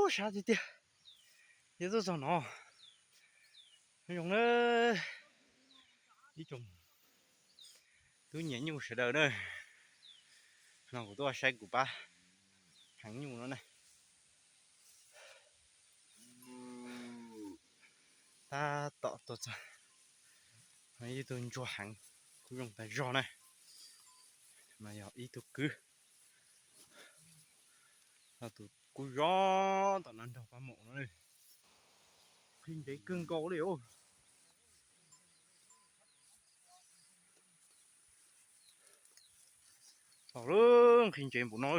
Ub, sab tiag tiag, yog tuaj txog no. Zoo na, ib tsoom tub nyiam nyuj sawv daws na, no kuv tuaj saib kuv pab heev nyuj no na. Tab tom tuaj txog ib tug ntsuag heev, kub zoo tag zog na. No yog ib tug kwv, tus kub zoo tom no nrog pab maum no. Nqhis ntsev kawg nkaus li os. Tau lawm, nqhis ntsev npaum no.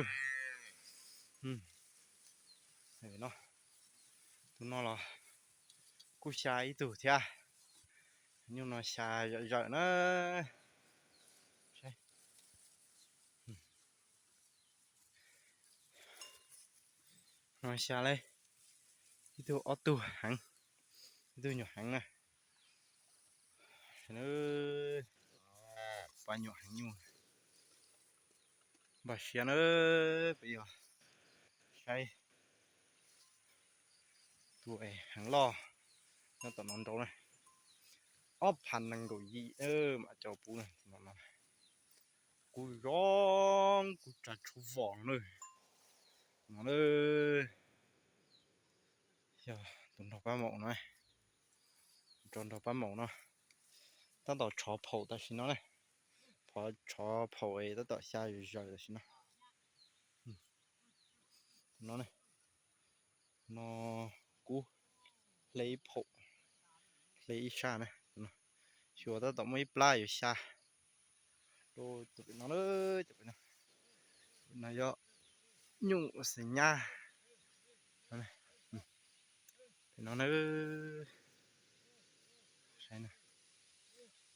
Tus no los kuj xya ib tug thiab. Nyuj no xya zawm zawm na. No xya li ib tug ob tug heev, ib tug nyuam heev na. Pab nyuam heev nyuj, npaj siab na, peb yog saib tus es heev loj nyob tom no nraud na. Ob phav nees nkaum yim mam coj pub no. Kub zoo, kub tsa tshuaj vos no na. No na, yog tus nrog pab maum no, tus nrog pab maum no tab tom tshov phaum tam sim no na. Phov tshov phaum es tab tom xya zawm zawm tam sim no. No, no kub hle ib phaum, hle ib sab na. Xyuas tab tom muaj ib plab yuav xya rau tus pem no, tus pem no. No yog nyuj xeem nyab. Pem no na, saib na,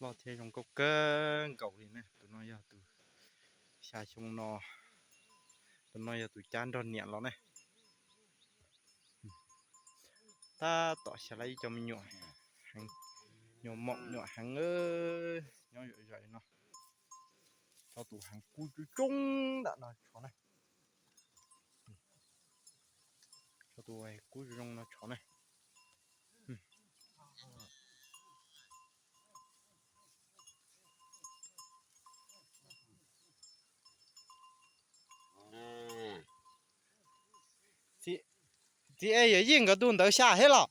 loj thiab zoo nkauj kawg nkaus li na. Tus no yog tus xya xyoo no, tus no yog tus cab nrog niam los ne. Tab tom xya lawm ib co me nyuam, nyuam maum nyuam heev, nyob zom zaws no. Tso tus heev kub coob coob nram no tso na. Tso tus kub zoo no tso na. Txiv es, yawm yij nkawd tus ntawd xya thiab los?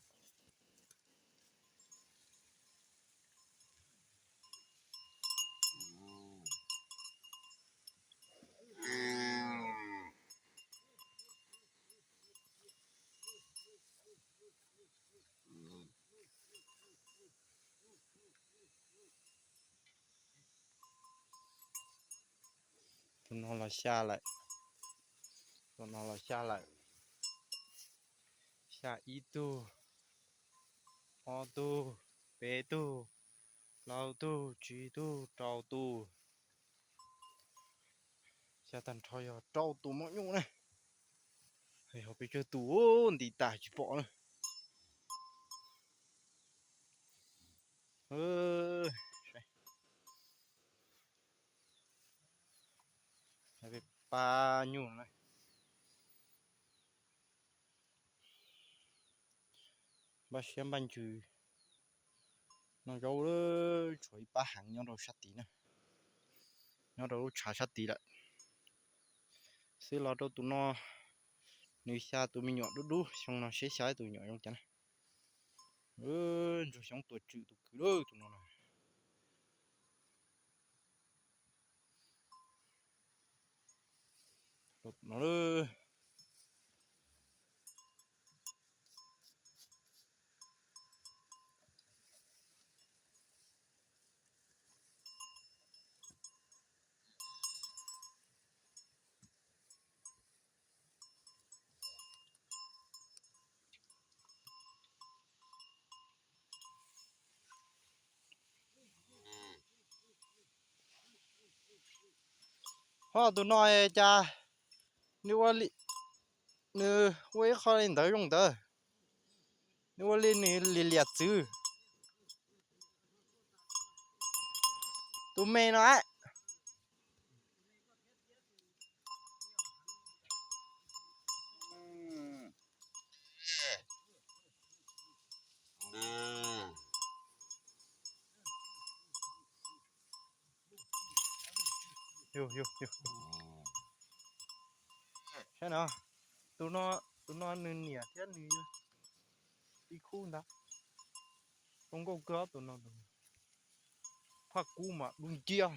Tus no los xya lawm. Tus no los xya lawm. Xya ib tug, ob tug, peb tug, plaub tug, tsib tug, rau tus. Xya tag nrho yog rau tus maum nyuj ne. Ho peb caug tus nti tas tsis pom na. Peb pab nyuj na. Npaj siab npaj ntsws noj zaub, tshuav ib pab heev nyob rau sab tid na, nyob rau lub tshav sab tid lawm. Xwb los rau tus no, nws xya tus me nyuam dub dub, xyoo no seb xya tus me nyuam zoo cas na. Ntsuag xyoob tuaj tswm tus kwv lawm tus no na. No lawm. Ho tus no cas nws ua li, nws ua ib qho li ntawd zoo ntawd, nws ua li nws liam liam txwv. Tus me no a. Yog, yog, yog. Saib no, tus no, tus no nws niam thiab nws yog tib khub ntag. Zoo nkauj kawg tus no. Phaj kub mas dub nciab.